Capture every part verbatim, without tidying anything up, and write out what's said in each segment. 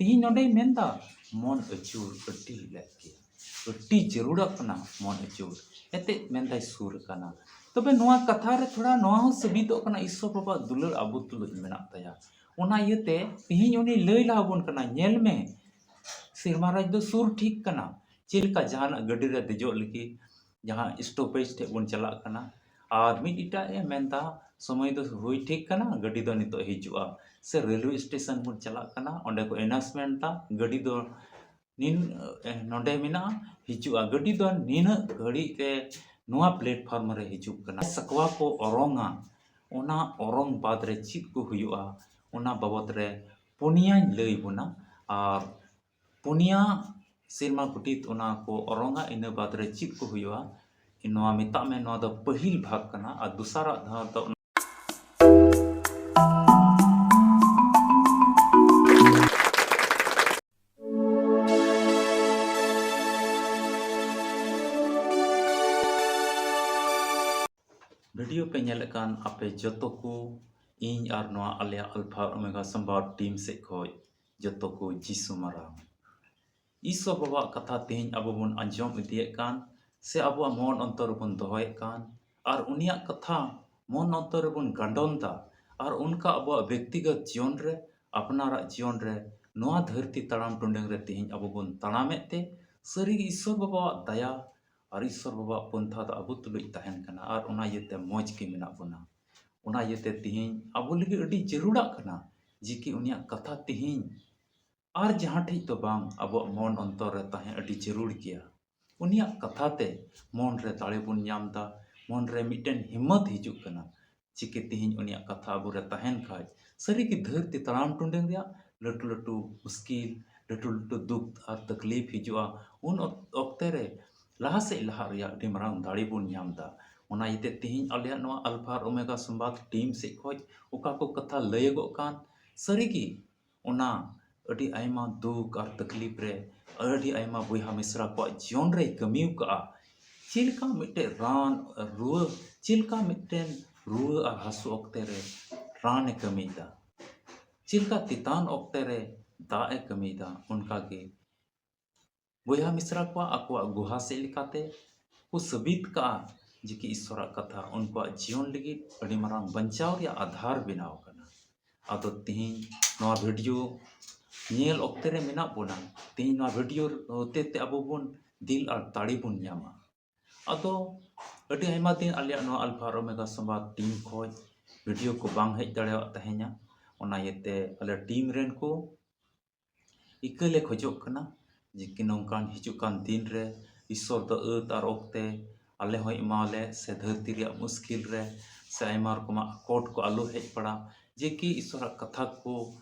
ᱛᱮᱦᱮᱧ ᱱᱚᱰᱮᱭ ᱢᱮᱱᱫᱟ, ᱢᱚᱱ ᱟᱹᱪᱩᱨ ᱟᱹᱰᱤ ᱞᱮᱠ ᱜᱮᱭᱟ, ᱟᱹᱰᱤ ᱡᱟᱹᱨᱩᱲᱟᱜ ᱠᱟᱱᱟ ᱢᱚᱱ ᱟᱹᱪᱩᱨ᱾ ᱮᱱᱛᱮᱫ ᱢᱮᱱᱫᱟᱭ ᱥᱩᱨ ᱟᱠᱟᱱᱟ᱾ ᱛᱚᱵᱮ ᱱᱚᱣᱟ ᱠᱟᱛᱷᱟ ᱨᱮ ᱛᱷᱚᱲᱟ ᱱᱚᱣᱟ ᱦᱚᱸ ᱥᱟᱹᱵᱤᱫᱚᱜ ᱠᱟᱱᱟ, ᱤᱥᱥᱚᱨ ᱵᱟᱵᱟᱣᱟᱜ ᱫᱩᱞᱟᱹᱲ ᱟᱵᱚ ᱛᱩᱞᱩᱡ ᱢᱮᱱᱟᱜ ᱛᱟᱭᱟ᱾ ᱚᱱᱟ ᱤᱭᱟᱹᱛᱮ ᱛᱮᱦᱮᱧ ᱩᱱᱤ ᱞᱟᱹᱭ ᱞᱟᱦᱟ ᱵᱚᱱ ᱠᱟᱱᱟ, ᱧᱮᱞ ᱢᱮ, ᱥᱮᱨᱢᱟ ᱨᱟᱡᱽ ᱫᱚ ᱥᱩᱨ ᱴᱷᱤᱠ ᱠᱟᱱᱟ᱾ ᱪᱮᱫ ᱞᱮᱠᱟ ᱡᱟᱦᱟᱱᱟᱜ ᱜᱟᱹᱰᱤ ᱨᱮ ᱫᱮᱡᱚᱜ ᱞᱟᱹᱜᱤᱫ ᱡᱟᱦᱟᱸ stoppage ᱴᱷᱮᱡ ᱵᱚᱱ ᱪᱟᱞᱟᱜ ᱠᱟᱱᱟ, ᱟᱨ ᱢᱤᱫ ᱮᱴᱟᱜ ᱮ ᱢᱮᱱᱫᱟ, ᱥᱚᱢᱚᱭ ᱫᱚ ᱦᱩᱭ ᱴᱷᱤᱠ ᱠᱟᱱᱟ, ᱜᱟᱹᱰᱤ ᱫᱚ ᱱᱤᱛᱚᱜ ᱦᱤᱡᱩᱜᱼᱟ᱾ ᱥᱮ ᱨᱮᱞᱣᱮ ᱥᱴᱮᱥᱚᱱ ᱵᱚᱱ ᱪᱟᱞᱟᱜ ᱠᱟᱱᱟ, ᱚᱸᱰᱮ ᱠᱚ announcement ᱫᱟ, ᱜᱟᱹᱰᱤ ᱫᱚ ᱱᱤᱱ ᱱᱚᱰᱮ ᱢᱮᱱᱟᱜᱼᱟ, ᱦᱤᱡᱩᱜᱼᱟ, ᱜᱟᱹᱰᱤ ᱫᱚ ᱱᱤᱱᱟᱹᱜ ᱜᱷᱟᱹᱲᱤᱡ ᱨᱮ ᱱᱚᱣᱟ platform ᱨᱮ ᱦᱤᱡᱩᱜ ᱠᱟᱱᱟ᱾ ᱥᱟᱠᱣᱟ ᱠᱚ ᱚᱨᱚᱝᱟ, ᱚᱱᱟ ᱚᱨᱚᱝ ᱵᱟᱫᱽ ᱨᱮ ᱪᱮᱫ ᱠᱚ ᱦᱩᱭᱩᱜᱼᱟ, ᱚᱱᱟ ᱵᱟᱵᱚᱫ ᱨᱮ ᱯᱩᱱᱭᱟᱧ ᱞᱟᱹᱭ ᱵᱚᱱᱟ᱾ ᱟᱨ ᱯᱩᱱᱭᱟ ᱥᱮᱨᱢᱟ ᱜᱷᱩᱴᱤᱛ ᱚᱱᱟ ᱠᱚ ᱚᱨᱚᱝᱟ, ᱤᱱᱟᱹ ᱵᱟᱫᱽ ᱨᱮ ᱪᱮᱫ ᱠᱚ ᱦᱩᱭᱩᱜᱼᱟ? ᱱᱚᱣᱟ ᱢᱮᱛᱟᱜ ᱢᱮ, ᱱᱚᱣᱟ ᱫᱚ ᱯᱟᱹᱦᱤᱞ ᱵᱷᱟᱜᱽ ᱠᱟᱱᱟ᱾ ᱟᱨ ᱫᱚᱥᱟᱨᱟᱜ ᱫᱷᱟᱣ ᱫᱚ video ᱯᱮ ᱧᱮᱞᱮᱫ ᱠᱟᱱ ᱟᱯᱮ ᱡᱚᱛᱚ ᱠᱚ, ᱤᱧ ᱟᱨ ᱱᱚᱣᱟ ᱟᱞᱮᱭᱟᱜ ᱟᱞᱯᱷᱟ ᱳᱢᱮᱜᱟ ᱥᱚᱢᱵᱟᱫ ᱴᱤᱢ ᱥᱮᱫ ᱠᱷᱚᱡ ᱡᱚᱛᱚ ᱠᱚ ᱡᱤᱥᱩ ᱢᱟᱨᱟᱝ᱾ ᱤᱥᱥᱚᱨ ᱵᱟᱵᱟᱣᱟᱜ ᱠᱟᱛᱷᱟ ᱛᱮᱦᱮᱧ ᱟᱵᱚ ᱵᱚᱱ ᱟᱸᱡᱚᱢ ᱤᱫᱤᱭᱮᱫ ᱠᱟᱱ, ᱥᱮ ᱟᱵᱚᱣᱟᱜ ᱢᱚᱱ ᱚᱱᱛᱚᱨ ᱨᱮᱵᱚᱱ ᱫᱚᱦᱚᱭᱮᱫ ᱠᱟᱱ, ᱟᱨ ᱩᱱᱤᱭᱟᱜ ᱠᱟᱛᱷᱟ ᱢᱚᱱ ᱚᱱᱛᱚᱨ ᱨᱮᱵᱚᱱ ᱜᱟᱸᱰᱚᱱ ᱫᱟ, ᱟᱨ ᱚᱱᱠᱟ ᱟᱵᱚᱣᱟᱜ ᱵᱮᱠᱛᱤᱜᱚᱛ ᱡᱤᱭᱚᱱ ᱨᱮ, ᱟᱯᱱᱟᱨᱟᱜ ᱡᱤᱭᱚᱱ ᱨᱮ, ᱱᱚᱣᱟ ᱫᱷᱟᱹᱨᱛᱤ ᱛᱟᱲᱟᱢ ᱴᱩᱰᱟᱹᱝ ᱨᱮ ᱛᱮᱦᱮᱧ ᱟᱵᱚ ᱵᱚᱱ ᱛᱟᱲᱟᱢᱮᱫ ᱛᱮ, ᱥᱟᱹᱨᱤᱜᱮ ᱤᱥᱥᱚᱨ ᱵᱟᱵᱟᱣᱟᱜ ᱫᱟᱭᱟ ᱟᱨ ᱤᱥᱥᱚᱨ ᱵᱟᱵᱟᱣᱟᱜ ᱯᱚᱱᱛᱷᱟ ᱫᱚ ᱟᱵᱚ ᱛᱩᱞᱩᱡ ᱛᱟᱦᱮᱱ ᱠᱟᱱᱟ, ᱟᱨ ᱚᱱᱟ ᱤᱭᱟᱹᱛᱮ ᱢᱚᱡᱽ ᱜᱮ ᱢᱮᱱᱟᱜ ᱵᱚᱱᱟ᱾ ᱚᱱᱟ ᱤᱭᱟᱹᱛᱮ ᱛᱮᱦᱮᱧ ᱟᱵᱚ ᱞᱟᱹᱜᱤᱫ ᱟᱹᱰᱤ ᱡᱟᱹᱨᱩᱲᱟᱜ ᱠᱟᱱᱟ ᱡᱮ ᱠᱤ ᱩᱱᱤᱭᱟᱜ ᱠᱟᱛᱷᱟ ᱛᱮᱦᱮᱧ ᱟᱨ ᱡᱟᱦᱟᱸ ᱴᱷᱮᱡ ᱫᱚ ᱵᱟᱝ, ᱟᱵᱚᱣᱟᱜ ᱢᱚᱱ ᱚᱱᱛᱚᱨ ᱨᱮ ᱛᱟᱦᱮᱸ ᱟᱹᱰᱤ ᱡᱟᱹᱨᱩᱲ ᱜᱮᱭᱟ᱾ ᱩᱱᱤᱭᱟᱜ ᱠᱟᱛᱷᱟ ᱛᱮ ᱢᱚᱱ ᱨᱮ ᱫᱟᱲᱮ ᱵᱚᱱ ᱧᱟᱢ ᱫᱟ, ᱢᱚᱱ ᱨᱮ ᱢᱤᱫᱴᱮᱱ ᱦᱤᱢᱢᱚᱛ ᱦᱤᱡᱩᱜ ᱠᱟᱱᱟ᱾ ᱪᱤᱠᱟᱹ ᱛᱮᱦᱮᱧ ᱩᱱᱤᱭᱟᱜ ᱠᱟᱛᱷᱟ ᱟᱵᱚ ᱨᱮ ᱛᱟᱦᱮᱱ ᱠᱷᱟᱡ, ᱥᱟᱹᱨᱤ ᱜᱮ ᱫᱷᱟᱹᱨᱛᱤ ᱛᱟᱲᱟᱢ ᱴᱩᱰᱟᱹᱝ ᱨᱮᱭᱟᱜ ᱞᱟᱹᱴᱩ ᱞᱟᱹᱴᱩ ᱢᱩᱥᱠᱤᱞ, ᱞᱟᱹᱴᱩ ᱞᱟᱹᱴᱩ ᱫᱩᱠ ᱟᱨ ᱛᱟᱠᱞᱤᱯ ᱦᱤᱡᱩᱜᱼᱟ, ᱩᱱ ᱚᱠ-, ᱚᱠᱛᱮ ᱨᱮ ᱞᱟᱦᱟ ᱥᱮᱫ ᱞᱟᱦᱟᱜ ᱨᱮᱭᱟᱜ ᱟᱹᱰᱤ ᱢᱟᱨᱟᱝ ᱫᱟᱲᱮ ᱵᱚᱱ ᱧᱟᱢ ᱫᱟ᱾ ᱚᱱᱟ ᱤᱭᱟᱹᱛᱮ ᱛᱮᱦᱮᱧ ᱟᱞᱮᱭᱟᱜ ᱱᱚᱣᱟ ᱟᱞᱯᱷᱟ ᱟᱨ ᱳᱢᱮᱜᱟ ᱥᱚᱢᱵᱟᱫ ᱴᱤᱢ ᱥᱮᱫ ᱠᱷᱚᱡ ᱚᱠᱟ ᱠᱚ ᱠᱟᱛᱷᱟ ᱞᱟᱹᱭᱟᱹᱜᱚᱜ ᱠᱟᱱ, ᱥᱟᱹᱨᱤ ᱜᱮ ᱚᱱᱟ ᱟᱹᱰᱤ ᱟᱭᱢᱟ ᱫᱩᱠ ᱟᱨ ᱛᱟᱠᱞᱤᱯ ᱨᱮ ᱟᱹᱰᱤ ᱟᱭᱢᱟ ᱵᱚᱭᱦᱟ ᱢᱤᱥᱨᱟ ᱠᱚᱣᱟᱜ ᱡᱤᱭᱚᱱ ᱨᱮᱭ ᱠᱟᱹᱢᱤ ᱟᱠᱟᱫᱼᱟ᱾ ᱪᱮᱫ ᱞᱮᱠᱟ ᱢᱤᱫᱴᱮᱱ ᱨᱟᱱ ᱨᱩᱣᱟᱹ, ᱪᱮᱫ ᱞᱮᱠᱟ ᱢᱤᱫᱴᱮᱱ ᱨᱩᱣᱟᱹ ᱟᱨ ᱦᱟᱹᱥᱩ ᱚᱠᱛᱮ ᱨᱮ ᱨᱟᱱᱮ ᱠᱟᱹᱢᱤᱭᱮᱫᱟ, ᱪᱮᱫ ᱞᱮᱠᱟ ᱛᱮᱛᱟᱱ ᱚᱠᱛᱮ ᱨᱮ ᱫᱟᱜ ᱮ ᱠᱟᱹᱢᱤᱭᱮᱫᱟ, ᱚᱱᱠᱟᱜᱮ ᱵᱚᱭᱦᱟ ᱢᱤᱥᱨᱟ ᱠᱚᱣᱟᱜ ᱟᱠᱚᱣᱟᱜ ᱜᱩᱦᱟᱥᱮ ᱞᱮᱠᱟᱛᱮ ᱠᱚ ᱥᱟᱹᱵᱤᱛ ᱠᱟᱜᱼᱟ ᱡᱮ ᱠᱤ ᱤᱥᱥᱚᱨᱟᱜ ᱠᱟᱛᱷᱟ ᱩᱱᱠᱩᱣᱟᱜ ᱡᱤᱭᱚᱱ ᱞᱟᱹᱜᱤᱫ ᱟᱹᱰᱤ ᱢᱟᱨᱟᱝ ᱵᱟᱧᱪᱟᱣ ᱨᱮᱭᱟᱜ ᱟᱫᱷᱟᱨ ᱵᱮᱱᱟᱣ ᱟᱠᱟᱱᱟ᱾ ᱟᱫᱚ ᱛᱤᱦᱤᱧ ᱱᱚᱣᱟ ᱵᱷᱤᱰᱤᱭᱳ ᱧᱮᱞ ᱚᱠᱛᱮ ᱨᱮ ᱢᱮᱱᱟᱜ ᱵᱚᱱᱟ, ᱛᱤᱦᱤᱧ ᱱᱚᱣᱟ ᱵᱷᱤᱰᱤᱭᱳ ᱦᱚᱛᱮ ᱛᱮ ᱟᱵᱚ ᱵᱚᱱ ᱫᱤᱞ ᱟᱨ ᱛᱟᱲᱤ ᱵᱚᱱ ᱧᱟᱢᱟ᱾ ᱟᱫᱚ ᱟᱹᱰᱤ ᱟᱭᱢᱟ ᱫᱤᱱ ᱟᱞᱮᱭᱟᱜ ᱱᱚᱣᱟ ᱟᱞᱯᱷᱟ ᱟᱨ ᱳᱢᱮᱜᱟ ᱥᱚᱢᱵᱟᱫ ᱴᱤᱢ ᱠᱷᱚᱡ ᱵᱷᱤᱰᱤᱭᱳ ᱠᱚ ᱵᱟᱝ ᱦᱮᱡ ᱫᱟᱲᱮᱭᱟᱜ ᱛᱟᱦᱮᱸᱧᱟ, ᱚᱱᱟ ᱤᱭᱟᱹᱛᱮ ᱟᱞᱮ ᱴᱤᱢ ᱨᱮᱱ ᱠᱚ ᱤᱠᱟᱹ ᱞᱮ ᱠᱷᱚᱡᱚᱜ ᱠᱟᱱᱟ ᱡᱮ ᱠᱤ ᱱᱚᱝᱠᱟᱱ ᱦᱤᱡᱩᱜ ᱠᱟᱱ ᱫᱤᱱ ᱨᱮ ᱤᱥᱥᱚᱨ ᱫᱚ ᱟᱹᱛ ᱟᱨ ᱚᱠᱛᱮ ᱟᱞᱮ ᱦᱚᱸᱭ ᱮᱢᱟᱣᱟᱞᱮ, ᱥᱮ ᱫᱷᱟᱹᱨᱛᱤ ᱨᱮᱭᱟᱜ ᱢᱩᱥᱠᱤᱞ ᱨᱮ ᱥᱮ ᱟᱭᱢᱟ ᱨᱚᱠᱚᱢᱟᱜ ᱟᱠᱚᱴ ᱠᱚ ᱟᱞᱚ ᱦᱮᱡ ᱯᱟᱲᱟᱜ, ᱡᱮ ᱠᱤ ᱤᱥᱥᱚᱨᱟᱜ ᱠᱟᱛᱷᱟ ᱠᱚ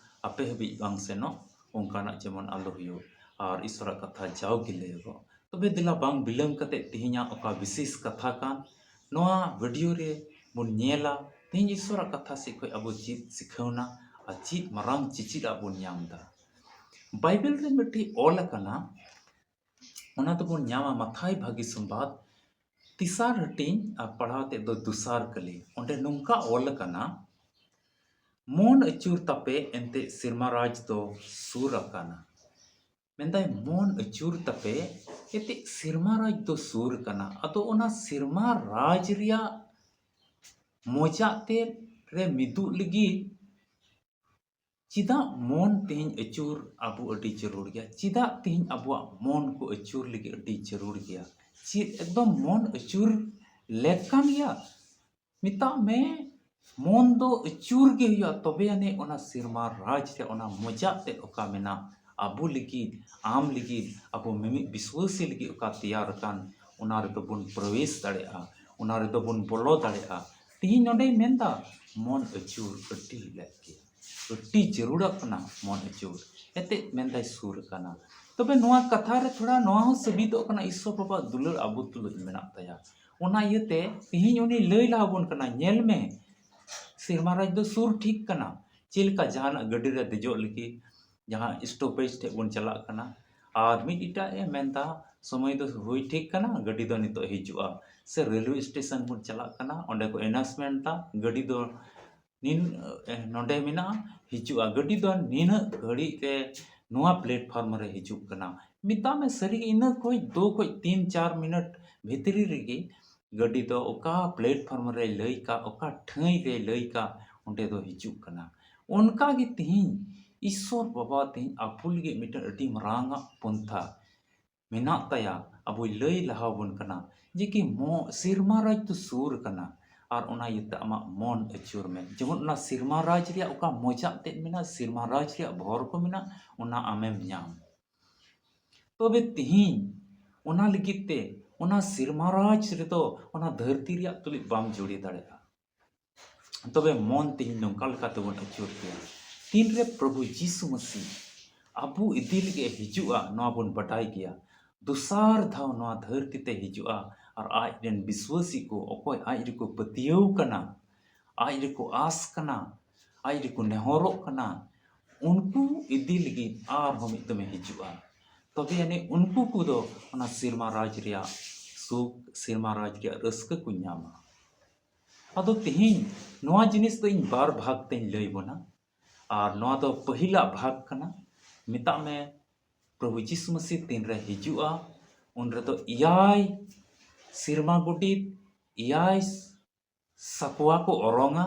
ᱟᱯᱮ ᱦᱟᱹᱵᱤᱡ ᱵᱟᱝ ᱥᱮᱱᱚᱜ, ᱚᱱᱠᱟᱱᱟᱜ ᱡᱮᱢᱚᱱ ᱟᱞᱚ ᱦᱩᱭᱩᱜ ᱟᱨ ᱤᱥᱥᱚᱨᱟᱜ ᱠᱟᱛᱷᱟ ᱡᱟᱣᱜᱮ ᱞᱟᱹᱭᱚᱜᱚᱜ᱾ ᱛᱚᱵᱮ ᱫᱮᱞᱟ ᱵᱟᱝ ᱵᱤᱞᱚᱢ ᱠᱟᱛᱮ ᱛᱮᱦᱮᱧᱟᱜ ᱚᱠᱟ ᱵᱤᱥᱮᱥ ᱠᱟᱛᱷᱟ ᱠᱟᱱ ᱱᱚᱣᱟ ᱵᱷᱤᱰᱤᱭᱳ ᱨᱮ ᱵᱚᱱ ᱧᱮᱞᱟ, ᱛᱮᱦᱮᱧ ᱤᱥᱥᱚᱨᱟᱜ ᱠᱟᱛᱷᱟ ᱥᱮᱫ ᱠᱷᱚᱱ ᱟᱵᱚ ᱪᱮᱫ ᱥᱤᱠᱷᱟᱹᱣᱱᱟ ᱟᱨ ᱪᱮᱫ ᱢᱟᱨᱟᱝ ᱪᱮᱪᱮᱫ ᱟᱜ ᱵᱚᱱ ᱧᱟᱢ ᱮᱫᱟ᱾ ᱵᱟᱭᱵᱮᱞ ᱨᱮ ᱢᱤᱫᱴᱤᱡ ᱚᱞ ᱟᱠᱟᱱᱟ, ᱚᱱᱟ ᱫᱚᱵᱚᱱ ᱧᱟᱢᱟ ᱢᱟᱛᱷᱟᱭ ᱵᱷᱟᱹᱜᱤ ᱥᱚᱢᱵᱟᱫ ᱛᱮᱥᱟᱨ ᱦᱟᱹᱴᱤᱧ ᱟᱨ ᱯᱟᱲᱦᱟᱣ ᱛᱮᱫ ᱫᱚ ᱫᱚᱥᱟᱨ ᱠᱟᱹᱞᱤ᱾ ᱚᱸᱰᱮ ᱱᱚᱝᱠᱟ ᱚᱞ ᱟᱠᱟᱱᱟ, ᱢᱚᱱ ᱟᱹᱪᱩᱨ ᱛᱟᱯᱮ, ᱮᱱᱛᱮ ᱥᱮᱨᱢᱟ ᱨᱟᱡᱽ ᱫᱚ ᱥᱩᱨ ᱟᱠᱟᱱᱟ᱾ ᱢᱮᱱᱫᱟᱭ, ᱢᱚᱱ ᱟᱹᱪᱩᱨ ᱛᱟᱯᱮ, ᱮᱱᱛᱮ ᱥᱮᱨᱢᱟ ᱨᱟᱡᱽ ᱫᱚ ᱥᱩᱨ ᱟᱠᱟᱱᱟ᱾ ᱟᱫᱚ ᱚᱱᱟ ᱥᱮᱨᱢᱟ ᱨᱟᱡᱽ ᱨᱮᱭᱟᱜ ᱢᱚᱡᱟ ᱛᱮᱫ ᱨᱮ ᱢᱤᱫᱚᱜ ᱞᱟᱹᱜᱤᱫ ᱪᱮᱫᱟᱜ ᱢᱚᱱ ᱛᱮᱦᱮᱧ ᱟᱹᱪᱩᱨ ᱟᱵᱚ ᱟᱹᱰᱤ ᱡᱟᱹᱨᱩᱲ ᱜᱮᱭᱟ? ᱪᱮᱫᱟᱜ ᱛᱮᱦᱮᱧ ᱟᱵᱚᱣᱟᱜ ᱢᱚᱱ ᱠᱚ ᱟᱹᱪᱩᱨ ᱞᱟᱹᱜᱤᱫ ᱟᱹᱰᱤ ᱡᱟᱹᱨᱩᱲ ᱜᱮᱭᱟ? ᱪᱮᱫ ᱮᱠᱫᱚᱢ ᱢᱚᱱ ᱟᱹᱪᱩᱨ ᱞᱮᱠ ᱠᱟᱱ ᱜᱮᱭᱟ? ᱢᱮᱛᱟᱜ ᱢᱮ, ᱢᱚᱱ ᱫᱚ ᱟᱹᱪᱩᱨ ᱜᱮ ᱦᱩᱭᱩᱜᱼᱟ, ᱛᱚᱵᱮ ᱟᱹᱱᱤᱡ ᱚᱱᱟ ᱥᱮᱨᱢᱟ ᱨᱟᱡᱽ ᱨᱮ ᱚᱱᱟ ᱢᱚᱡᱟ ᱛᱮᱫ ᱚᱠᱟ ᱢᱮᱱᱟᱜ, ᱟᱵᱚ ᱞᱟᱹᱜᱤᱫ, ᱟᱢ ᱞᱟᱹᱜᱤᱫ, ᱟᱵᱚ ᱢᱤᱢᱤᱫ ᱵᱤᱥᱣᱟᱹᱥᱤ ᱞᱟᱹᱜᱤᱫ ᱚᱠᱟ ᱛᱮᱭᱟᱨ ᱟᱠᱟᱱ, ᱚᱱᱟ ᱨᱮᱫᱚ ᱵᱚᱱ ᱯᱨᱚᱵᱮᱥ ᱫᱟᱲᱮᱭᱟᱜᱼᱟ, ᱚᱱᱟ ᱨᱮᱫᱚ ᱵᱚᱱ ᱵᱚᱞᱚ ᱫᱟᱲᱮᱭᱟᱜᱼᱟ᱾ ᱛᱮᱦᱮᱧ ᱱᱚᱰᱮᱭ ᱢᱮᱱᱫᱟ, ᱢᱚᱱ ᱟᱹᱪᱩᱨ ᱟᱹᱰᱤ ᱞᱮᱠ ᱜᱮᱭᱟ, ᱟᱹᱰᱤ ᱡᱟᱹᱨᱩᱲᱚᱜ ᱠᱟᱱᱟ ᱢᱚᱱ ᱟᱹᱪᱩᱨ᱾ ᱮᱱᱛᱮᱫ ᱢᱮᱱᱫᱟᱭ ᱥᱩᱨ ᱟᱠᱟᱱᱟ᱾ ᱛᱚᱵᱮ ᱱᱚᱣᱟ ᱠᱟᱛᱷᱟ ᱨᱮ ᱛᱷᱚᱲᱟ ᱱᱚᱣᱟ ᱦᱚᱸ ᱥᱟᱹᱵᱤᱫᱚᱜ ᱠᱟᱱᱟ, ᱤᱥᱥᱚᱨ ᱵᱟᱵᱟᱣᱟᱜ ᱫᱩᱞᱟᱹᱲ ᱟᱵᱚ ᱛᱩᱞᱩᱡ ᱢᱮᱱᱟᱜ ᱛᱟᱭᱟ᱾ ᱚᱱᱟ ᱤᱭᱟᱹᱛᱮ ᱛᱮᱦᱮᱧ ᱩᱱᱤ ᱞᱟᱹᱭ ᱞᱟᱦᱟ ᱵᱚᱱ ᱠᱟᱱᱟ, ᱧᱮᱞ ᱢᱮ, ᱥᱮᱨᱢᱟ ᱨᱟᱡᱽ ᱫᱚ ᱥᱩᱨ ᱴᱷᱤᱠ ᱠᱟᱱᱟ᱾ ᱪᱮᱫ ᱞᱮᱠᱟ ᱡᱟᱦᱟᱱᱟᱜ ᱜᱟᱹᱰᱤ ᱨᱮ ᱫᱮᱡᱚᱜ ᱞᱟᱹᱜᱤᱫ ᱡᱟᱦᱟᱸ ᱥᱴᱚᱯᱮᱡᱽ ᱴᱷᱮᱡ ᱵᱚᱱ ᱪᱟᱞᱟᱜ ᱠᱟᱱᱟ, ᱟᱨ ᱢᱤᱫ ᱮᱴᱟᱜ ᱮ ᱢᱮᱱᱫᱟ, ᱥᱚᱢᱚᱭ ᱫᱚ ᱦᱩᱭ ᱴᱷᱤᱠ ᱠᱟᱱᱟ, ᱜᱟᱹᱰᱤ ᱫᱚ ᱱᱤᱛᱚᱜ ᱦᱤᱡᱩᱜᱼᱟ᱾ ᱥᱮ ᱨᱮᱞᱣᱮ ᱥᱴᱮᱥᱚᱱ ᱵᱚᱱ ᱪᱟᱞᱟᱜ ᱠᱟᱱᱟ, ᱚᱸᱰᱮ ᱠᱚ ᱮᱱᱟᱣᱩᱱᱥᱢᱮᱱᱴ ᱫᱟ, ᱜᱟᱹᱰᱤ ᱫᱚ ᱱᱤᱱ ᱱᱚᱰᱮ ᱢᱮᱱᱟᱜᱼᱟ, ᱦᱤᱡᱩᱜᱼᱟ, ᱜᱟᱹᱰᱤ ᱫᱚ ᱱᱤᱱᱟᱹᱜ ᱜᱷᱟᱹᱲᱤᱡ ᱨᱮ ᱱᱚᱣᱟ platform ᱨᱮ ᱦᱤᱡᱩᱜ ᱠᱟᱱᱟ᱾ ᱢᱮᱛᱟᱜ ᱢᱮ ᱥᱟᱹᱨᱤ ᱜᱮ ᱤᱱᱟᱹ ᱠᱷᱚᱡ ᱫᱩ ᱠᱷᱚᱡ ᱛᱤᱱ ᱪᱟᱨ ᱢᱤᱱᱤᱴ ᱵᱷᱤᱛᱨᱤ ᱨᱮᱜᱮ ᱜᱟᱹᱰᱤ ᱫᱚ ᱚᱠᱟ platform ᱨᱮ ᱞᱟᱹᱭ ᱠᱟᱜ, ᱚᱠᱟ ᱴᱷᱟᱹᱭ ᱨᱮ ᱞᱟᱹᱭ ᱠᱟᱜ, ᱚᱸᱰᱮ ᱫᱚ ᱦᱤᱡᱩᱜ ᱠᱟᱱᱟ᱾ ᱚᱱᱠᱟ ᱜᱮ ᱛᱤᱦᱤᱧ ᱤᱥᱥᱚᱨ ᱵᱟᱵᱟ ᱛᱤᱦᱤᱧ ᱟᱵᱚ ᱞᱟᱹᱜᱤᱫ ᱢᱤᱫᱴᱮᱱ ᱟᱹᱰᱤ ᱢᱟᱨᱟᱝ ᱟᱜ ᱯᱚᱱᱛᱷᱟ ᱢᱮᱱᱟᱜ ᱛᱟᱭᱟ, ᱟᱵᱚᱭ ᱞᱟᱹᱭ ᱞᱟᱦᱟ ᱟᱵᱚᱱ ᱠᱟᱱᱟ ᱡᱮ ᱠᱤ ᱢᱚ-, ᱥᱮᱨᱢᱟ ᱨᱟᱡᱽ ᱫᱚ ᱥᱩᱨ ᱠᱟᱱᱟ, ᱟᱨ ᱚᱱᱟ ᱤᱭᱟᱹᱛᱮ ᱟᱢᱟᱜ ᱢᱚᱱ ᱟᱹᱪᱩᱨ ᱢᱮ᱾ ᱡᱮᱢᱚᱱ ᱚᱱᱟ ᱥᱮᱨᱢᱟ ᱨᱟᱡᱽ ᱨᱮᱭᱟᱜ ᱚᱠᱟ ᱢᱚᱡᱟ ᱛᱮᱫ ᱢᱮᱱᱟᱜᱼᱟ, ᱥᱮᱨᱢᱟ ᱨᱟᱡᱽ ᱨᱮᱭᱟᱜ ᱵᱷᱚᱨ ᱠᱚ ᱢᱮᱱᱟᱜᱼᱟ, ᱚᱱᱟ ᱟᱢᱮᱢ ᱧᱟᱢ᱾ ᱛᱚᱵᱮ ᱛᱤᱦᱤᱧ ᱚᱱᱟ ᱞᱟᱹᱜᱤᱫ ᱛᱮ ᱚᱱᱟ ᱥᱮᱨᱢᱟ ᱨᱟᱡᱽ ᱨᱮᱫᱚ ᱚᱱᱟ ᱫᱷᱟᱹᱨᱛᱤ ᱨᱮᱭᱟᱜ ᱛᱩᱞᱩᱡ ᱵᱟᱢ ᱡᱩᱲᱤ ᱫᱟᱲᱮᱭᱟᱜᱼᱟ᱾ ᱛᱚᱵᱮ ᱢᱚᱱ ᱛᱮᱦᱮᱧ ᱱᱚᱝᱠᱟ ᱞᱮᱠᱟ ᱛᱮᱵᱚᱱ ᱟᱹᱪᱩᱨ ᱠᱮᱭᱟ, ᱛᱤᱱᱨᱮ ᱯᱨᱚᱵᱷᱩ ᱡᱤᱥᱩ ᱢᱟᱹᱥᱤ ᱟᱵᱚ ᱤᱫᱤ ᱞᱟᱹᱜᱤᱫ ᱮ ᱦᱤᱡᱩᱜᱼᱟ, ᱱᱚᱣᱟ ᱵᱚᱱ ᱵᱟᱰᱟᱭ ᱜᱮᱭᱟ᱾ ᱫᱚᱥᱟᱨ ᱫᱷᱟᱣ ᱱᱚᱣᱟ ᱫᱷᱟᱹᱨᱛᱤ ᱛᱮ ᱦᱤᱡᱩᱜᱼᱟ ᱟᱨ ᱟᱡ ᱨᱮᱱ ᱵᱤᱥᱣᱟᱹᱥᱤ ᱠᱚ, ᱚᱠᱚᱭ ᱟᱡ ᱨᱮᱠᱚ ᱯᱟᱹᱛᱭᱟᱹᱣ ᱠᱟᱱᱟ, ᱟᱡ ᱨᱮᱠᱚ ᱟᱥ ᱠᱟᱱᱟ, ᱟᱡ ᱨᱮᱠᱚ ᱱᱮᱦᱚᱨᱚᱜ ᱠᱟᱱᱟ, ᱩᱱᱠᱩ ᱤᱫᱤ ᱞᱟᱹᱜᱤᱫ ᱟᱨᱦᱚᱸ ᱢᱤᱫ ᱫᱚᱢᱮ ᱦᱤᱡᱩᱜᱼᱟ᱾ ᱛᱚᱵᱮ ᱟᱹᱱᱤᱡ ᱩᱱᱠᱩ ᱠᱚᱫᱚ ᱚᱱᱟ ᱥᱮᱨᱢᱟ ᱨᱟᱡᱽ ᱨᱮᱭᱟᱜ ᱥᱩᱠ, ᱥᱮᱨᱢᱟ ᱨᱟᱡᱽ ᱨᱮᱭᱟᱜ ᱨᱟᱹᱥᱠᱟᱹ ᱠᱚ ᱧᱟᱢᱟ᱾ ᱟᱫᱚ ᱛᱮᱦᱮᱧ ᱱᱚᱣᱟ ᱡᱤᱱᱤᱥ ᱫᱚ ᱤᱧ ᱵᱟᱨ ᱵᱷᱟᱜᱽ ᱛᱮᱧ ᱞᱟᱹᱭ ᱵᱚᱱᱟ, ᱟᱨ ᱱᱚᱣᱟ ᱫᱚ ᱯᱟᱹᱦᱤᱞᱟᱜ ᱵᱷᱟᱜᱽ ᱠᱟᱱᱟ᱾ ᱢᱮᱛᱟᱜ ᱢᱮ ᱯᱨᱚᱵᱷᱩ ᱡᱤᱥᱩ ᱢᱟᱹᱥᱤ ᱛᱤᱱᱨᱮ ᱦᱤᱡᱩᱜᱼᱟ, ᱩᱱ ᱨᱮᱫᱚ ᱮᱭᱟᱭ ᱥᱮᱨᱢᱟ ᱜᱚᱰᱮᱛ, ᱮᱭᱟᱭ ᱥᱟᱠᱣᱟ ᱠᱚ ᱚᱨᱚᱝᱟ,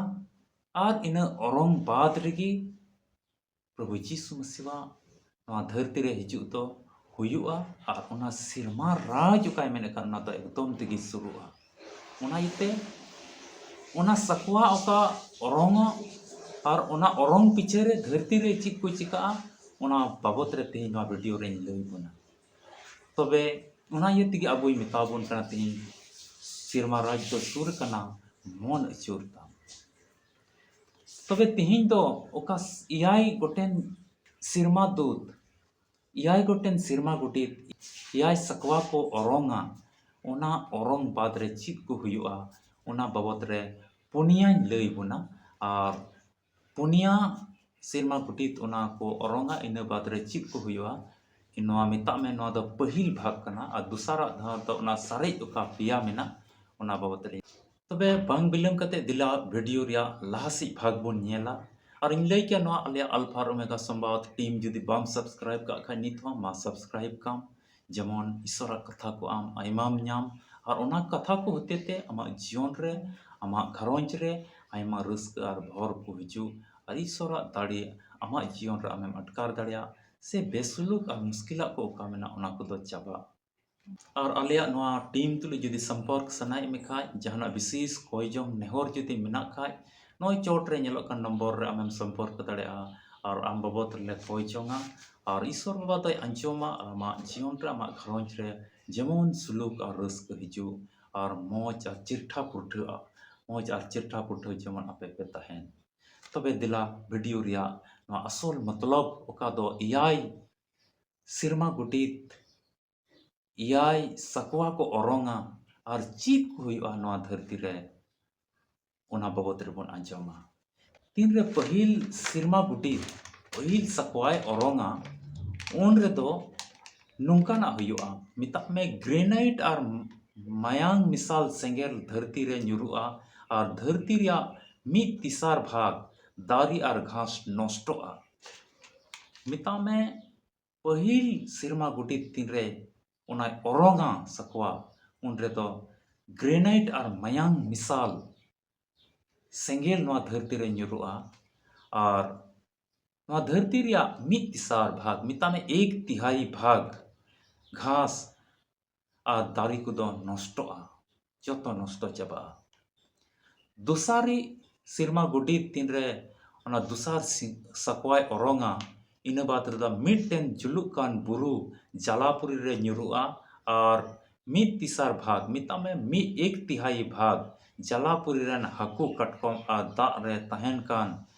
ᱟᱨ ᱤᱱᱟᱹ ᱚᱨᱚᱝ ᱵᱟᱫ ᱨᱮᱜᱮ ᱯᱨᱚᱵᱷᱩ ᱡᱤᱥᱩ ᱢᱟᱹᱥᱤᱣᱟᱜ ᱱᱚᱣᱟ ᱫᱷᱟᱹᱨᱛᱤ ᱨᱮ ᱦᱤᱡᱩᱜ ᱫᱚ ᱦᱩᱭᱩᱜᱼᱟ᱾ ᱟᱨ ᱚᱱᱟ ᱥᱮᱨᱢᱟ ᱨᱟᱡᱽ ᱚᱠᱟᱭ ᱢᱮᱱ ᱟᱠᱟᱫ, ᱚᱱᱟ ᱫᱚ ᱮᱠᱫᱚᱢ ᱛᱮᱜᱮ ᱥᱩᱨᱩᱜᱼᱟ᱾ ᱚᱱᱟ ᱤᱭᱟᱹᱛᱮ ᱚᱱᱟ ᱥᱟᱠᱣᱟ ᱚᱠᱟ ᱚᱨᱚᱝᱚᱜ ᱟᱨ ᱚᱱᱟ ᱚᱨᱚᱝ ᱯᱤᱪᱷᱟᱹ ᱨᱮ ᱫᱷᱟᱹᱨᱛᱤ ᱨᱮ ᱪᱮᱫ ᱠᱚ ᱪᱤᱠᱟᱹᱜᱼᱟ, ᱚᱱᱟ ᱵᱟᱵᱚᱛ ᱨᱮ ᱛᱮᱦᱮᱧ ᱱᱚᱣᱟ ᱵᱷᱤᱰᱤᱭᱳ ᱨᱮᱧ ᱞᱟᱹᱭ ᱵᱚᱱᱟ᱾ ᱛᱚᱵᱮ ᱚᱱᱟ ᱤᱭᱟᱹ ᱛᱮᱜᱮ ᱟᱵᱚᱭ ᱢᱮᱛᱟ ᱵᱚᱱ ᱠᱟᱱᱟ ᱛᱮᱦᱮᱧ, ᱥᱮᱨᱢᱟ ᱨᱟᱡᱽ ᱫᱚ ᱥᱩᱨ ᱠᱟᱱᱟ, ᱢᱚᱱ ᱟᱹᱪᱩᱨ ᱛᱟᱢ᱾ ᱛᱚᱵᱮ ᱛᱮᱦᱮᱧ ᱫᱚ ᱚᱠᱟ ᱮᱭᱟᱭ ᱜᱚᱴᱮᱱ ᱥᱮᱨᱢᱟ ᱫᱩᱛ, ᱮᱭᱟᱭ ᱜᱚᱴᱮᱱ ᱥᱮᱨᱢᱟ ᱜᱚᱰᱮᱛ, ᱮᱭᱟᱭ ᱥᱟᱠᱣᱟ ᱠᱚ ᱚᱨᱚᱝᱟ, ᱚᱱᱟ ᱚᱨᱚᱝ ᱵᱟᱫ ᱨᱮ ᱪᱮᱫ ᱠᱚ ᱦᱩᱭᱩᱜᱼᱟ, ᱚᱱᱟ ᱵᱟᱵᱚᱛ ᱨᱮ ᱯᱩᱱᱭᱟᱧ ᱞᱟᱹᱭ ᱵᱚᱱᱟ᱾ ᱟᱨ ᱯᱩᱱᱭᱟ ᱥᱮᱨᱢᱟ ᱜᱚᱰᱮᱛ ᱚᱱᱟ ᱠᱚ ᱚᱨᱚᱝᱟ, ᱤᱱᱟᱹ ᱵᱟᱫ ᱨᱮ ᱪᱮᱫ ᱠᱚ ᱦᱩᱭᱩᱜᱼᱟ, ᱱᱚᱣᱟ ᱢᱮᱛᱟᱜ ᱢᱮ, ᱱᱚᱣᱟ ᱫᱚ ᱯᱟᱹᱦᱤᱞ ᱵᱷᱟᱜᱽ ᱠᱟᱱᱟ᱾ ᱟᱨ ᱫᱚᱥᱟᱨᱟᱜ ᱫᱷᱟᱣ ᱫᱚ ᱚᱱᱟ ᱥᱟᱨᱮᱡ ᱚᱠᱟ ᱯᱮᱭᱟ ᱢᱮᱱᱟᱜ, ᱚᱱᱟ ᱵᱟᱵᱚᱛ ᱨᱮ᱾ ᱛᱚᱵᱮ ᱵᱟᱝ ᱵᱤᱞᱚᱢ ᱠᱟᱛᱮ ᱫᱮᱞᱟ ᱵᱷᱤᱰᱤᱭᱳ ᱨᱮᱭᱟᱜ ᱞᱟᱦᱟ ᱥᱮᱫ ᱵᱷᱟᱜᱽ ᱵᱚᱱ ᱧᱮᱞᱟ᱾ ᱟᱨ ᱤᱧ ᱞᱟᱹᱭ ᱠᱮᱭᱟ, ᱱᱚᱣᱟ ᱟᱞᱮᱭᱟᱜ ᱟᱞᱯᱷᱟ ᱟᱨ ᱳᱢᱮᱜᱟ ᱥᱚᱢᱵᱟᱫ ᱴᱤᱢ ᱡᱩᱫᱤ ᱵᱟᱢ ᱥᱟᱵᱥᱠᱨᱟᱭᱤᱵ ᱠᱟᱜ ᱠᱷᱟᱡ, ᱱᱤᱛ ᱦᱚᱸ ᱢᱟ ᱥᱟᱵᱥᱠᱨᱟᱭᱤᱵ ᱠᱟᱢ, ᱡᱮᱢᱚᱱ ᱤᱥᱚᱨᱟᱜ ᱠᱟᱛᱷᱟ ᱠᱚ ᱟᱢ ᱟᱭᱢᱟᱢ ᱧᱟᱢ᱾ ᱟᱨ ᱚᱱᱟ ᱠᱟᱛᱷᱟ ᱠᱚ ᱦᱚᱛᱮ ᱛᱮ ᱟᱢᱟᱜ ᱡᱤᱭᱚᱱ ᱨᱮ, ᱟᱢᱟᱜ ᱜᱷᱟᱨᱚᱸᱡᱽ ᱨᱮ ᱟᱭᱢᱟ ᱨᱟᱹᱥᱠᱟᱹ ᱟᱨ ᱵᱷᱚᱨ ᱠᱚ ᱦᱤᱡᱩᱜ᱾ ᱟᱨ ᱤᱥᱚᱨᱟᱜ ᱫᱟᱲᱮ ᱟᱢᱟᱜ ᱡᱤᱭᱚᱱ ᱨᱮ ᱟᱢᱮᱢ ᱟᱴᱠᱟᱨ ᱫᱟᱲᱮᱭᱟᱜ, ᱥᱮ ᱵᱮᱥᱩᱞᱩᱠ ᱟᱨ ᱢᱩᱥᱠᱤᱞᱟᱜ ᱠᱚ ᱚᱠᱟ ᱢᱮᱱᱟᱜ, ᱚᱱᱟ ᱠᱚᱫᱚ ᱪᱟᱵᱟᱜ᱾ ᱟᱨ ᱟᱞᱮᱭᱟᱜ ᱱᱚᱣᱟ ᱴᱤᱢ ᱛᱩᱞᱩᱡ ᱡᱩᱫᱤ ᱥᱚᱢᱯᱚᱨᱠ ᱥᱟᱱᱟᱭᱮᱫ ᱢᱮ ᱠᱷᱟᱡ, ᱡᱟᱦᱟᱱᱟᱜ ᱵᱤᱥᱮᱥ ᱠᱚᱭ ᱡᱚᱝ ᱱᱮᱦᱚᱨ ᱡᱩᱫᱤ ᱢᱮᱱᱟᱜ ᱠᱷᱟᱡ, ᱱᱚᱜᱼᱚᱭ ᱪᱚᱴ ᱨᱮ ᱧᱮᱞᱚᱜ ᱠᱟᱱ ᱱᱚᱢᱵᱚᱨ ᱨᱮ ᱟᱢᱮᱢ ᱥᱚᱢᱯᱚᱨᱠ ᱫᱟᱲᱮᱭᱟᱜᱼᱟ᱾ ᱟᱨ ᱟᱢ ᱵᱟᱵᱚᱫ ᱨᱮᱞᱮ ᱠᱚᱭ ᱡᱚᱝᱟ᱾ ᱟᱨ ᱤᱥᱚᱨ ᱵᱟᱵᱟ ᱫᱚᱭ ᱟᱸᱡᱚᱢᱟ ᱟᱨ ᱟᱢᱟᱜ ᱡᱤᱭᱚᱱ ᱨᱮ, ᱟᱢᱟᱜ ᱜᱷᱟᱨᱚᱸᱡᱽ ᱨᱮ ᱡᱮᱢᱚᱱ ᱥᱩᱞᱩᱠ ᱟᱨ ᱨᱟᱹᱥᱠᱟᱹ ᱦᱤᱡᱩᱜ ᱟᱨ ᱢᱚᱡᱽ ᱟᱨ ᱪᱮᱨᱴᱷᱟ ᱯᱩᱨᱴᱷᱟᱹᱜᱼᱟ᱾ ᱢᱚᱡᱽ ᱟᱨ ᱪᱮᱨᱴᱷᱟ ᱯᱩᱨᱴᱷᱟᱹ ᱡᱮᱢᱚᱱ ᱟᱯᱮ ᱯᱮ ᱛᱟᱦᱮᱱ᱾ ᱛᱚᱵᱮ ᱫᱮᱞᱟ ᱵᱷᱤᱰᱤᱭᱳ ᱨᱮᱭᱟᱜ ᱱᱚᱣᱟ ᱟᱥᱚᱞ ᱢᱚᱛᱞᱚᱵ, ᱚᱠᱟ ᱫᱚ ᱮᱭᱟᱭ ᱥᱮᱨᱢᱟ ᱜᱚᱰᱮᱛ ᱮᱭᱟᱭ ᱥᱟᱠᱣᱟ ᱠᱚ ᱚᱨᱚᱝᱟ ᱟᱨ ᱪᱮᱫ ᱠᱚ ᱦᱩᱭᱩᱜᱼᱟ ᱱᱚᱣᱟ ᱫᱷᱟᱹᱨᱛᱤ ᱨᱮ, ᱚᱱᱟ ᱵᱟᱵᱚᱫ ᱨᱮᱵᱚᱱ ᱟᱸᱡᱚᱢᱟ᱾ ᱛᱤᱱᱨᱮ ᱯᱟᱹᱦᱤᱞ ᱥᱮᱨᱢᱟ ᱜᱚᱰᱮᱛ ᱯᱟᱹᱦᱤᱞ ᱥᱟᱠᱣᱟᱭ ᱚᱨᱚᱝᱟ, ᱩᱱ ᱨᱮᱫᱚ ᱱᱚᱝᱠᱟᱱᱟᱜ ᱦᱩᱭᱩᱜᱼᱟ᱾ ᱢᱮᱛᱟᱜ ᱢᱮ, ᱜᱨᱮᱱᱟᱭᱤᱴ ᱟᱨ ᱢᱟᱭᱟᱝ ᱢᱮᱥᱟᱞ ᱥᱮᱸᱜᱮᱞ ᱫᱷᱟᱹᱨᱛᱤ ᱨᱮ ᱧᱩᱨᱩᱜᱼᱟ ᱟᱨ ᱫᱷᱟᱹᱨᱛᱤ ᱨᱮᱭᱟᱜ ᱢᱤᱫ ᱛᱮᱥᱟᱨ ᱵᱷᱟᱜᱽ ᱫᱟᱨᱮ ᱟᱨ ᱜᱷᱟᱥ ᱱᱚᱥᱴᱚᱜᱼᱟ᱾ ᱢᱮᱛᱟᱜ ᱢᱮ, ᱯᱟᱹᱦᱤᱞ ᱥᱮᱨᱢᱟ ᱜᱚᱰᱮᱛ ᱛᱤᱱᱨᱮ ᱚᱱᱟᱭ ᱚᱨᱚᱝᱟ ᱥᱟᱠᱣᱟ, ᱩᱱ ᱨᱮᱫᱚ ᱜᱨᱮᱱᱟᱭᱤᱴ ᱟᱨ ᱢᱟᱭᱟᱝ ᱢᱮᱥᱟᱞ ᱥᱮᱸᱜᱮᱞ ᱱᱚᱣᱟ ᱫᱷᱟᱹᱨᱛᱤ ᱨᱮ ᱧᱩᱨᱩᱜᱼᱟ᱾ ᱟᱨ ᱱᱚᱣᱟ ᱫᱷᱟᱹᱨᱛᱤ ᱨᱮᱭᱟᱜ ᱢᱤᱫ ᱛᱮᱥᱟᱨ ᱵᱷᱟᱜᱽ, ᱢᱮᱛᱟᱜ ᱢᱮ ᱮᱠ ᱛᱤᱦᱟᱭᱤ ᱵᱷᱟᱜᱽ, ᱜᱷᱟᱥ ᱟᱨ ᱫᱟᱨᱮ ᱠᱚᱫᱚ ᱱᱚᱥᱴᱚᱜᱼᱟ, ᱡᱚᱛᱚ ᱱᱚᱥᱴᱚ ᱪᱟᱵᱟᱜᱼᱟ᱾ ᱫᱚᱥᱟᱨᱤ ᱥᱮᱨᱢᱟ ᱜᱚᱰᱮᱛ ᱛᱤᱱᱨᱮ ᱚᱱᱟ ᱫᱚᱥᱟᱨ ᱥᱤ-, ᱥᱟᱠᱣᱟᱭ ᱚᱨᱚᱝᱟ, ᱤᱱᱟᱹ ᱵᱟᱫ ᱨᱮᱫᱚ ᱢᱤᱫᱴᱮᱱ ᱡᱩᱞᱩᱜ ᱠᱟᱱ ᱵᱩᱨᱩ ᱡᱟᱞᱟᱯᱩᱨᱤ ᱨᱮ ᱧᱩᱨᱩᱜᱼᱟ᱾ ᱟᱨ ᱢᱤᱫ ᱛᱮᱥᱟᱨ ᱵᱷᱟᱜᱽ, ᱢᱮᱛᱟᱜ ᱢᱮ ᱢᱤᱫ ᱮᱠ ᱛᱤᱦᱟᱭᱤ ᱵᱷᱟᱜᱽ ᱡᱟᱞᱟᱯᱩᱨᱤ ᱨᱮᱱ ᱦᱟᱹᱠᱩ, ᱠᱟᱴᱠᱚᱢ ᱟᱨ ᱫᱟᱜ ᱨᱮ ᱛᱟᱦᱮᱱ ᱠᱟᱱ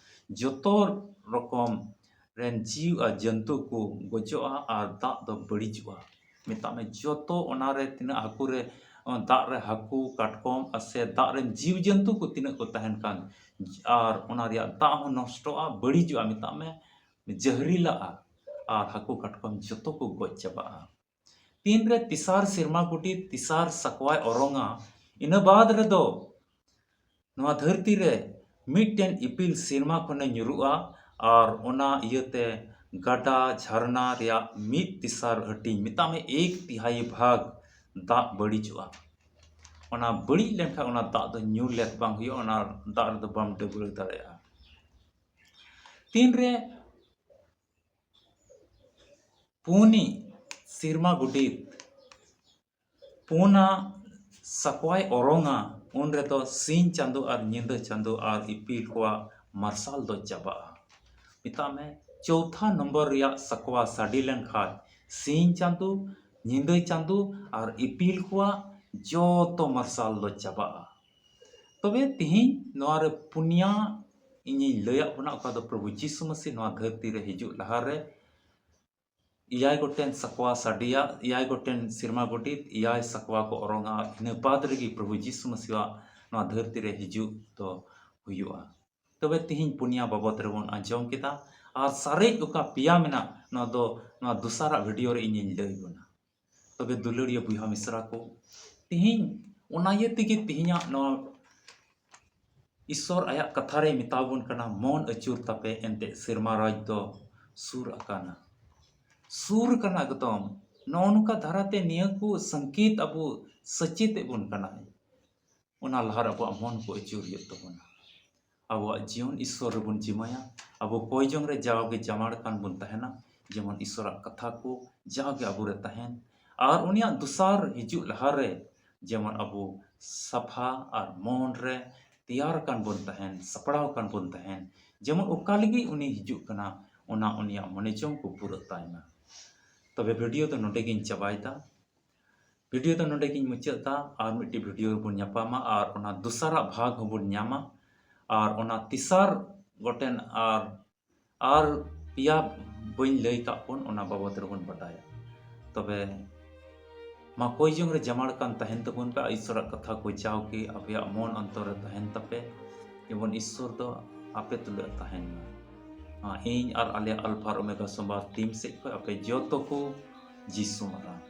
ᱡᱚᱛᱚ ᱨᱚᱠᱚᱢ ᱨᱮᱱ ᱡᱤᱣ ᱟᱨ ᱡᱚᱱᱛᱩ ᱠᱚ ᱜᱚᱡᱚᱜᱼᱟ ᱟᱨ ᱫᱟᱜ ᱫᱚ ᱵᱟᱹᱲᱤᱡᱚᱜᱼᱟ᱾ ᱢᱮᱛᱟᱜ ᱢᱮ, ᱡᱚᱛᱚ ᱚᱱᱟᱨᱮ ᱛᱤᱱᱟᱹᱜ ᱦᱟᱹᱠᱩ ᱨᱮ, ᱫᱟᱜ ᱨᱮ ᱦᱟᱹᱠᱩ, ᱠᱟᱴᱠᱚᱢ ᱟᱨ ᱥᱮ ᱫᱟᱜ ᱨᱮᱱ ᱡᱤᱣ ᱡᱚᱱᱛᱩ ᱠᱚ ᱛᱤᱱᱟᱹᱜ ᱠᱚ ᱛᱟᱦᱮᱱ ᱠᱟᱱ, ᱟᱨ ᱚᱱᱟ ᱨᱮᱭᱟᱜ ᱫᱟᱜ ᱦᱚᱸ ᱱᱚᱥᱴᱚᱜᱼᱟ, ᱵᱟᱹᱲᱤᱡᱚᱜᱼᱟ, ᱢᱮᱛᱟᱜ ᱢᱮ ᱡᱟᱹᱦᱨᱤᱞᱟᱜᱼᱟ, ᱟᱨ ᱦᱟᱹᱠᱩ, ᱠᱟᱴᱠᱚᱢ ᱡᱚᱛᱚ ᱠᱚ ᱜᱚᱡ ᱪᱟᱵᱟᱜᱼᱟ᱾ ᱛᱤᱱᱨᱮ ᱛᱮᱥᱟᱨ ᱥᱮᱨᱢᱟ ᱜᱚᱰᱮᱛ ᱛᱮᱥᱟᱨ ᱥᱟᱠᱣᱟᱭ ᱚᱨᱚᱝᱟ, ᱤᱱᱟᱹ ᱵᱟᱫ ᱨᱮᱫᱚ ᱱᱚᱣᱟ ᱫᱷᱟᱹᱨᱛᱤ ᱨᱮ ᱢᱤᱫᱴᱮᱱ ᱤᱯᱤᱞ ᱥᱮᱨᱢᱟ ᱠᱷᱚᱱᱮ ᱧᱩᱨᱩᱜᱼᱟ ᱟᱨ ᱚᱱᱟ ᱤᱭᱟᱹᱛᱮ ᱜᱟᱰᱟ ᱡᱷᱟᱨᱱᱟ ᱨᱮᱭᱟᱜ ᱢᱤᱫ ᱛᱮᱥᱟᱨ ᱦᱟᱹᱴᱤᱧ, ᱢᱮᱛᱟᱜ ᱢᱮ ᱮᱠ ᱛᱤᱦᱟᱭᱤ ᱵᱷᱟᱜᱽ ᱫᱟᱜ ᱵᱟᱹᱲᱤᱡᱚᱜᱼᱟ᱾ ᱚᱱᱟ ᱵᱟᱹᱲᱤᱡ ᱞᱮᱱᱠᱷᱟᱱ ᱚᱱᱟ ᱫᱟᱜ ᱫᱚ ᱧᱩ ᱞᱮᱠ ᱵᱟᱝ ᱦᱩᱭᱩᱜᱼᱟ, ᱚᱱᱟ ᱫᱟᱜ ᱨᱮᱫᱚ ᱵᱟᱢ ᱰᱟᱹᱵᱽᱨᱟᱹ ᱫᱟᱲᱮᱭᱟᱜᱼᱟ᱾ ᱛᱤᱱᱨᱮ ᱯᱩᱱᱤ ᱥᱮᱨᱢᱟ ᱜᱚᱰᱮᱛ ᱯᱩᱱᱟ ᱥᱟᱠᱣᱟᱭ ᱚᱨᱚᱝᱟ, ᱩᱱ ᱨᱮᱫᱚ ᱥᱤᱧ ᱪᱟᱸᱫᱚ ᱟᱨ ᱧᱤᱫᱟᱹ ᱪᱟᱸᱫᱚ ᱟᱨ ᱤᱯᱤᱞ ᱠᱚᱣᱟᱜ ᱢᱟᱨᱥᱟᱞ ᱫᱚ ᱪᱟᱵᱟᱜᱼᱟ᱾ ᱢᱮᱛᱟᱜ ᱢᱮ, ᱪᱳᱣᱛᱷᱟ ᱱᱚᱢᱵᱚᱨ ᱨᱮᱭᱟᱜ ᱥᱟᱠᱣᱟ ᱥᱟᱰᱮ ᱞᱮᱱᱠᱷᱟᱱ ᱥᱤᱧ ᱪᱟᱸᱫᱚ, ᱧᱤᱫᱟᱹ ᱪᱟᱸᱫᱚ ᱟᱨ ᱤᱯᱤᱞ ᱠᱚᱣᱟᱜ ᱡᱚᱛᱚ ᱢᱟᱨᱥᱟᱞ ᱫᱚ ᱪᱟᱵᱟᱜᱼᱟ᱾ ᱛᱚᱵᱮ ᱛᱤᱦᱤᱧ ᱱᱚᱣᱟ ᱨᱮ ᱯᱩᱱᱭᱟ ᱤᱧᱤᱧ ᱞᱟᱹᱭᱟᱫ ᱵᱚᱱᱟ, ᱚᱠᱟ ᱫᱚ ᱯᱨᱚᱵᱷᱩ ᱡᱤᱥᱩ ᱢᱟᱹᱥᱤ ᱱᱚᱣᱟ ᱫᱷᱟᱹᱨᱛᱤ ᱨᱮ ᱦᱤᱡᱩᱜ ᱞᱟᱦᱟᱨᱮ ᱮᱭᱟᱭ ᱜᱚᱴᱮᱱ ᱥᱟᱠᱣᱟ ᱥᱟᱰᱮᱭᱟ, ᱮᱭᱟᱭ ᱜᱚᱴᱮᱱ ᱥᱮᱨᱢᱟ ᱜᱚᱰᱮᱛ, ᱮᱭᱟᱭ ᱥᱟᱠᱣᱟ ᱠᱚ ᱚᱨᱚᱝᱟ᱾ ᱤᱱᱟᱹ ᱵᱟᱫᱽ ᱨᱮᱜᱮ ᱯᱨᱚᱵᱷᱩ ᱡᱤᱥᱩ ᱢᱟᱹᱥᱤᱭᱟᱜ ᱱᱚᱣᱟ ᱫᱷᱟᱹᱨᱛᱤ ᱨᱮ ᱦᱤᱡᱩᱜ ᱫᱚ ᱦᱩᱭᱩᱜᱼᱟ᱾ ᱛᱚᱵᱮ ᱛᱤᱦᱤᱧ ᱯᱩᱱᱭᱟ ᱵᱟᱵᱚᱫ ᱨᱮᱵᱚᱱ ᱟᱸᱡᱚᱢ ᱠᱮᱫᱟ, ᱟᱨ ᱥᱟᱨᱮᱡ ᱚᱠᱟ ᱯᱮᱭᱟ ᱢᱮᱱᱟᱜ, ᱱᱚᱣᱟ ᱫᱚ ᱱᱚᱣᱟ ᱫᱚᱥᱟᱨᱟᱜ ᱵᱷᱤᱰᱤᱭᱳ ᱨᱮ ᱤᱧᱤᱧ ᱞᱟᱹᱭ ᱵᱚᱱᱟ᱾ ᱛᱚᱵᱮ ᱫᱩᱞᱟᱹᱲᱤᱭᱟᱹ ᱵᱚᱭᱦᱟ ᱢᱤᱥᱨᱟ ᱠᱚ, ᱛᱤᱦᱤᱧ ᱚᱱᱟ ᱤᱭᱟᱹ ᱛᱮᱜᱮ ᱛᱤᱦᱤᱧᱟᱜ ᱱᱚᱣᱟ ᱤᱥᱥᱚᱨ ᱟᱭᱟᱜ ᱠᱟᱛᱷᱟ ᱨᱮᱭ ᱢᱮᱛᱟ ᱵᱚᱱ ᱠᱟᱱᱟ, "ᱢᱚᱱ ᱟᱹᱪᱩᱨ ᱛᱟᱯᱮ, ᱮᱱᱛᱮ ᱥᱮᱨᱢᱟ ᱨᱟᱡᱽ ᱫᱚ ᱥᱩᱨ ᱟᱠᱟᱱᱟ᱾" ᱥᱩᱨ ᱟᱠᱟᱱᱟ ᱮᱠᱫᱚᱢ᱾ ᱱᱚᱜᱼᱚ ᱱᱚᱝᱠᱟ ᱫᱷᱟᱨᱟᱛᱮ ᱱᱤᱭᱟᱹ ᱠᱚ ᱥᱚᱝᱠᱮᱛ ᱟᱵᱚ ᱥᱮᱪᱮᱫ ᱮᱫ ᱵᱚᱱ ᱠᱟᱱᱟᱭ᱾ ᱚᱱᱟ ᱞᱟᱦᱟᱨᱮ ᱟᱵᱚᱣᱟᱜ ᱢᱚᱱ ᱠᱚ ᱟᱹᱪᱩᱨ ᱦᱩᱭᱩᱜ ᱛᱟᱵᱚᱱᱟ᱾ ᱟᱵᱚᱣᱟᱜ ᱡᱤᱭᱚᱱ ᱤᱥᱥᱚᱨ ᱨᱮᱵᱚᱱ ᱡᱤᱢᱟᱹᱭᱟ᱾ ᱟᱵᱚ ᱠᱚᱭ ᱡᱚᱝ ᱨᱮ ᱡᱟᱣᱜᱮ ᱡᱟᱢᱟᱲ ᱠᱟᱱ ᱵᱚᱱ ᱛᱟᱦᱮᱱᱟ, ᱡᱮᱢᱚᱱ ᱤᱥᱥᱚᱨᱟᱜ ᱠᱟᱛᱷᱟ ᱠᱚ ᱡᱟᱣᱜᱮ ᱟᱵᱚᱨᱮ ᱛᱟᱦᱮᱱ᱾ ᱟᱨ ᱩᱱᱤᱭᱟᱜ ᱫᱚᱥᱟᱨ ᱦᱤᱡᱩᱜ ᱞᱟᱦᱟᱨᱮ ᱡᱮᱢᱚᱱ ᱟᱵᱚ ᱥᱟᱯᱷᱟ ᱟᱨ ᱢᱚᱱ ᱨᱮ ᱛᱮᱭᱟᱨ ᱠᱟᱱ ᱵᱚᱱ ᱛᱟᱦᱮᱱ, ᱥᱟᱯᱲᱟᱣ ᱠᱟᱱ ᱵᱚᱱ ᱛᱟᱦᱮᱱ, ᱡᱮᱢᱚᱱ ᱚᱠᱟ ᱞᱟᱹᱜᱤᱫ ᱩᱱᱤ ᱦᱤᱡᱩᱜ ᱠᱟᱱᱟ, ᱚᱱᱟ ᱩᱱᱤᱭᱟᱜ ᱢᱚᱱᱮ ᱡᱚᱝ ᱠᱚ ᱯᱩᱨᱟᱹᱜ ᱛᱟᱭ ᱢᱟ᱾ ᱛᱚᱵᱮ ᱵᱷᱤᱰᱤᱭᱳ ᱫᱚ ᱱᱚᱰᱮ ᱜᱤᱧ ᱪᱟᱵᱟᱭᱮᱫᱟ᱾ ᱵᱷᱤᱰᱤᱭᱳ ᱫᱚ ᱱᱚᱰᱮ ᱜᱤᱧ ᱢᱩᱪᱟᱹᱫ ᱮᱫᱟ᱾ ᱟᱨ ᱢᱤᱫᱴᱤᱡ ᱵᱷᱤᱰᱤᱭᱳ ᱨᱮᱵᱚᱱ ᱧᱟᱯᱟᱢᱟ ᱟᱨ ᱚᱱᱟ ᱫᱚᱥᱟᱨᱟᱜ ᱵᱷᱟᱜᱽ ᱦᱚᱸᱵᱚᱱ ᱧᱟᱢᱟ᱾ ᱟᱨ ᱚᱱᱟ ᱛᱮᱥᱟᱨ ᱜᱚᱴᱮᱱ ᱟᱨ, ᱟᱨ ᱯᱮᱭᱟ ᱵᱟᱹᱧ ᱞᱟᱹᱭ ᱠᱟᱜ ᱵᱚᱱ, ᱚᱱᱟ ᱵᱟᱵᱚᱫ ᱨᱮᱵᱚᱱ ᱵᱟᱰᱟᱭᱟ᱾ ᱛᱚᱵᱮ ᱢᱟ ᱠᱚᱭ ᱡᱚᱝ ᱨᱮ ᱡᱟᱢᱟᱲ ᱠᱟᱱ ᱛᱟᱦᱮᱱ ᱛᱟᱵᱚᱱ ᱯᱮ᱾ ᱤᱥᱥᱚᱨᱟᱜ ᱠᱟᱛᱷᱟ ᱠᱚ ᱡᱟᱣᱜᱮ ᱟᱯᱮᱭᱟᱜ ᱢᱚᱱ ᱚᱱᱛᱚᱨ ᱨᱮ ᱛᱟᱦᱮᱱ ᱛᱟᱯᱮ, ᱡᱮᱢᱚᱱ ᱤᱥᱥᱚᱨ ᱫᱚ ᱟᱯᱮ ᱛᱩᱞᱩᱡ ᱛᱟᱦᱮᱱ ᱢᱟ᱾ ᱢᱟ ᱤᱧ ᱟᱨ ᱟᱞᱮ ᱟᱞᱯᱷᱟ ᱟᱨ ᱳᱢᱮᱜᱟ ᱥᱚᱢᱵᱟᱫ ᱴᱤᱢ ᱥᱮᱫ ᱠᱷᱚᱱ ᱟᱯᱮ ᱡᱚᱛᱚ ᱠᱚ ᱡᱤᱥᱩ ᱢᱟᱨᱟᱝ᱾